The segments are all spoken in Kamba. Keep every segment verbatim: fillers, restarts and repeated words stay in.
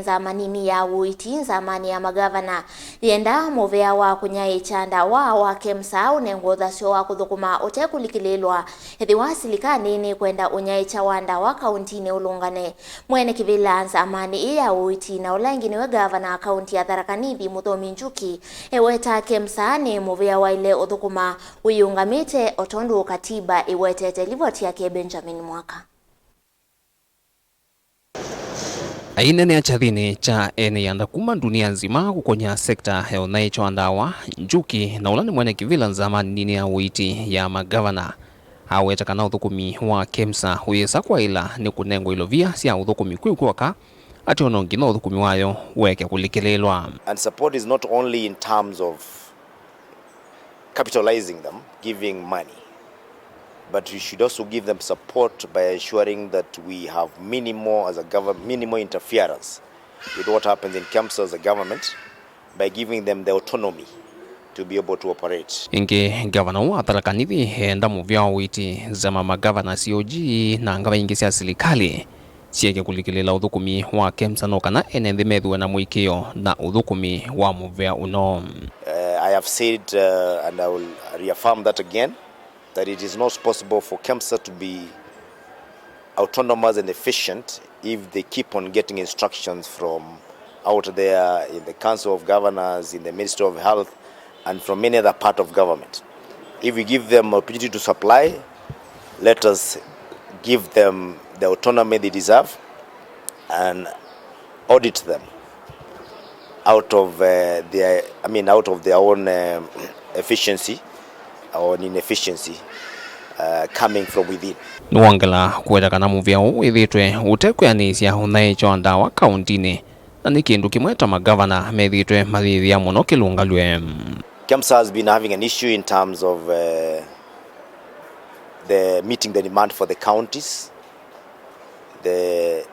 nzama nini ya ũiiti, nzamanĩ ya magavana, yĩendaa mũvea wa kũnyaĩĩkya ndawa wa KEMSA ũnengwe ũthasyo wa kũthũkũma ũtekũlikĩlĩĩlwa, ethĩwa silikalĩ nĩkwenda ũnyaĩĩkya wa ndawa kauntinĩ ũlũngane. Mwene kĩvĩla nzamanĩ ĩĩ ya ũiiti na ũla ĩngĩ nĩwe ngavana wa kaunti ya Tharaka Nithi, Mũthomi Njuki, ewetaa KEMSA nĩ mũvea waĩle ũthũkũma wĩyĩũngamĩte o tondũ katiba ĩwetete. Livoti yake Benjamin Mwaka. Ainenea kyathĩnĩ kya ene ianda kuma ndunia nzima kũkony'a sekta ya ũnyaĩĩkya wa ndawa, Njuki, na ũla nĩ mwene kĩvĩla nzamanĩ nini ya ũiiti ya magavana, aweta kana ũthũkũmi wa KEMSA ũyĩsa kwaĩla nĩ kũnengwa ilovia sya ũthũkũmi kwĩ kw'oka, atĩ o no nginya ũthũkũmi wayo ũeke kũlikĩlĩĩlwa. And support is not only in terms of capitalizing them, giving money, but we should also give them support by ensuring that we have minimal, as a government, minimal interference with what happens in KEMSA as a government by giving them the autonomy to be able to operate. Ĩngĩ, ngavana wa Tharaka Nithi eenda mũvea wa ũiiti nzama magavana, C O G, na ngavana ingĩ sya silikalĩ syĩke kũlikĩlĩĩla ũthũkũmi wa KEMSA no kana ene nthĩ methĩwe na mũĩkĩĩo na ũthũkũmi wa mũvea ũno. Uh, I have said, uh, and I will reaffirm that again, that it is not possible for KEMSA to be autonomous and efficient if they keep on getting instructions from out there in the Council of Governors, in the Ministry of Health, and from any other part of government. If we give them opportunity to supply, let us give them the autonomy they deserve and audit them out of, uh, their, I mean, out of their own, um, efficiency or inefficiency, uh, coming from within. Nĩwongela kũweta kana mũvea ũũ wĩthĩĩtwe ũtekwĩanĩsya ũnyaĩĩkya wa ndawa kauntinĩ, na nĩ kĩndũ kĩmwe ta magavana methĩĩtwe mayĩyĩa mũno kĩlũngalw'e. KEMSA has been having an issue in terms of, uh, the meeting the demand for the counties. The,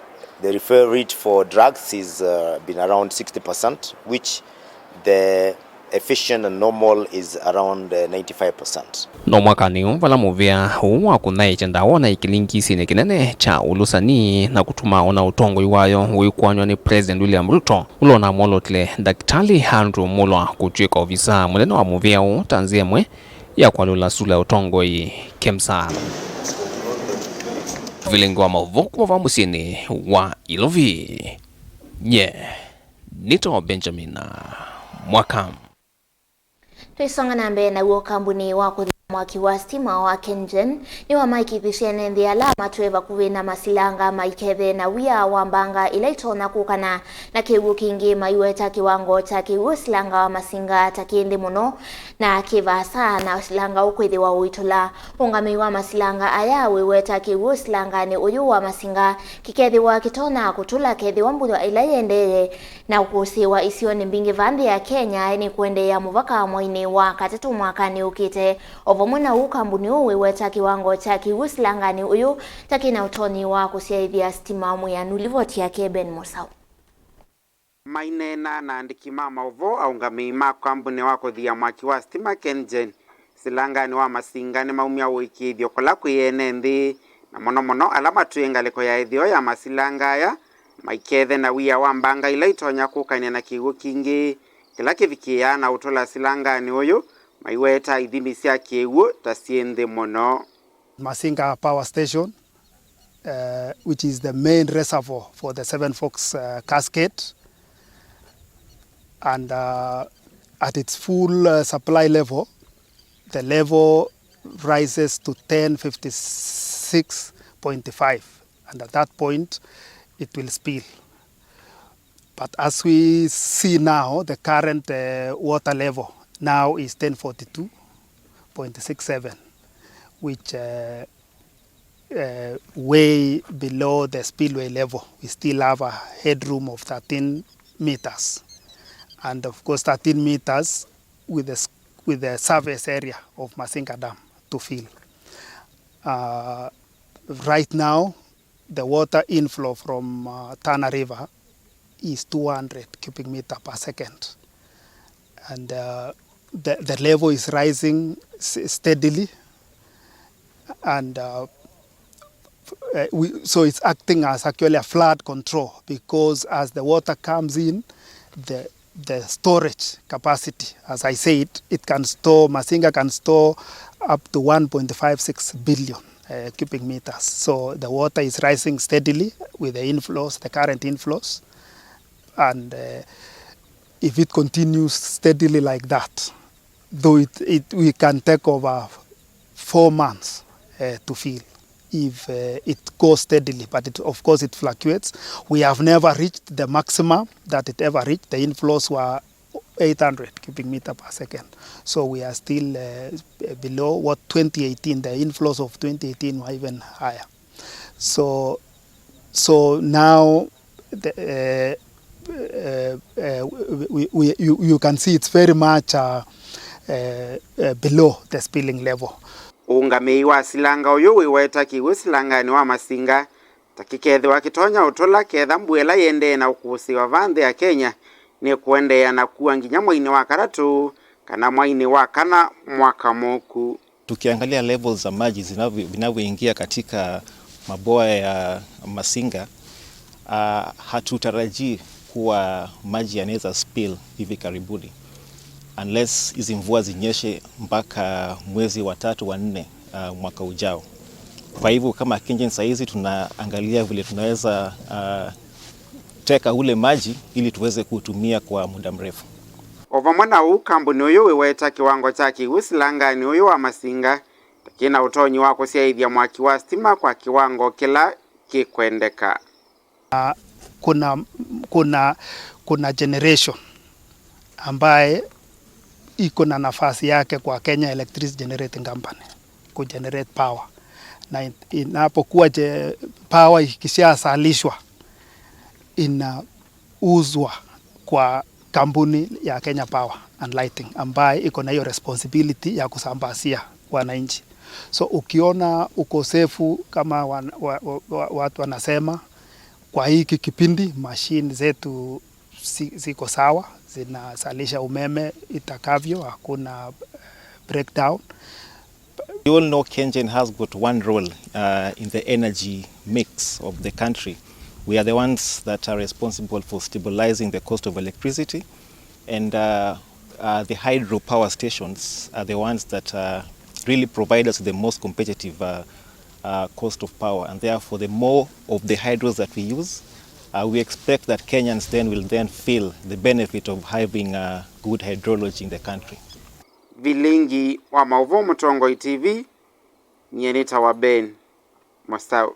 the referral rate for drugs is, uh, been around sixty percent, which the efficient and normal is around, uh, ninety-five percent. No mwakanĩ ũũ vala mũvea ũũ wa kũnyaĩĩkya ndawa na kĩlingisinĩ kĩnene kya ũlũsani na kũtuma ona ũtongoi wayo ũikũanw'a nĩ President William Ruto, ũla ũnamwolotile Ndakĩtalĩ Andrew Mulwa kũtw'ĩka ovisa mũnene wa mũvea ũũ ta nzĩa ĩmwe ya kwalũla sula ya ũtongoi KEMSA. Vilingi wa maũvoo kuma vaa mũsyĩnĩ wa Ilovi, nye nĩtawa Benjamin Mwaka. Twĩsonga na mbee, naw'o kambuni wa kũthĩa mwaki wa sitima wa KenGen nĩwamaĩkĩĩthĩsye ene nthĩ ala matwĩe vakuvĩ na masilanga maikethe na wia wa mbanga ila itonya kũkana na kĩw'ũ kingĩ, maiweta kĩwango kya kĩw'ũ silanga wa Masinga ta kĩ nthĩ mũno na kĩ vaasa na silanga ũkwĩthĩwa ũitũla. Ũngamĩi wa masilanga aya wĩweta kĩw'ũ silanganĩ ũyũ wa Masinga kĩkethĩwa kĩtonya kũtũla kethĩwa mbua ĩla yĩendee na kũsĩĩwa isionĩ mbingĩ va nthĩ ya Kenya nĩ kũendeea mũvaka mwainĩ wa katatũ mwakanĩ ũkĩte. O vamwe na ũu, kambuni ũũ wĩweta kĩwango kya kĩw'ũ silanganĩ ũyũ ta kĩna ũtonyi wa kũsyaĩthya sitima mwĩanu. Livoti yake Ben Mũsaũ. Maineena na andĩki ma maũvoo, aũngamĩi ma kambuni wa kũthĩa mwaki wa sitima KenGen silanganĩ wa Masinga nĩmaumya ũĩkĩĩthyo kũla kwĩ ene nthĩ, na mũno mũno ala matwĩe ngalĩko ya ĩtheo ya masilanga aya, maikethe na wia wa mbanga ila itonya kũkanĩa na kĩw'ũ kingĩ kĩla kĩvikĩĩaa na ũtũla silanganĩ ũyũ, maiweta ithimi sya kĩw'ũ ta syĩ nthĩ mũno. Masinga Power Station, uh, which is the main reservoir for the Seven Forks, uh, cascade, and, uh, at its full, uh, supply level, the level rises to ten fifty-six point five, and at that point, it will spill. But as we see now, the current, uh, water level now is ten forty-two point six seven, which, uh, uh, way below the spillway level. We still have a headroom of thirteen meters. And of course, thirteen meters with the s-, with the surface area of Masinga Dam to fill. Uh, right now, the water inflow from, uh, Tana River is two hundred cubic meter per second. And, uh, the, the level is rising s-, steadily. And, uh, Uh, we, so it's acting as actually a flood control, because as the water comes in, the the storage capacity, as I said, it can store, Masinga can store up to one point five six billion uh, cubic meters. So the water is rising steadily with the inflows, the current inflows. And uh, if it continues steadily like that, though it, it, we can take over four months uh, to fill if uh, it goes steadily, but it, of course it fluctuates. We have never reached the maximum that it ever reached. The inflows were eight hundred cubic meter per second. So we are still uh, below what twenty eighteen, the inflows of twenty eighteen were even higher. So, so now the, uh, uh, uh, we, we, you, you can see it's very much uh, uh, uh, below the spilling level. Ũũngamĩi wa silanga ũyũ wĩweta kĩw'ũ silanganĩ wa Masinga ta kĩkethĩwa kĩtonya ũtũla ketha mbua ĩla yĩendee na ũkũsĩĩwa vaa nthĩ ya Kenya nĩkũendeea na kua nginya mwainĩ wa katatũ kana mwainĩ wa kana mwaka mũkũ. Tukiangalia levels za maji zinavyo-, vinavyoingia katika mabwawa ya Masinga, ah, hatutarajii kuwa maji yanaweza spill hivi karibuni, unless hizi mvua zinyeshe mpaka mwezi wa tatu, wa nne, ah, mwaka ujao. Kwa hivyo kama KenGen saa hizi tunaangalia vile tunaweza, ah, teka ule maji ili tuweze kuutumia kwa muda mrefu. O vamwe na ũu, kambuni ũyũ wĩweta kĩwango kya kĩw'ũ silanganĩ ũyũ wa Masinga ta kĩna ũtonyi wa kũsyaĩthya mwaki wa sitima kwa kĩwango kĩla kĩkwendeka. Kuna, kuna, kuna generation ambaye iko na nafasi yake kwa Kenya Electricity Generating Company kugenerate power, na in-, inapokuwa je, power ikishazalishwa inauzwa kwa kampuni ya Kenya Power and Lighting ambaye iko na hiyo responsibility ya kusambazia wananchi. So ukiona ukosefu kama wan-, wa, wa, wa, watu wanasema, kwa hiki kipindi machine zetu si-, ziko sawa, zinazalisha umeme itakavyo, hakuna, eh, breakdown. You all know KenGen has got one role, uh, in the energy mix of the country. We are the ones that are responsible for stabilizing the cost of electricity, and, uh, uh, the hydro power stations are the ones that, uh, really provide us with the most competitive, uh, uh, cost of power, and therefore the more of the hydros that we use, uh, we expect that Kenyans then will then feel the benefit of having, uh, good hydrology in the country. Vilingi wa maũvoo Mũtongoi T V, nyie nĩtawa Ben Masau.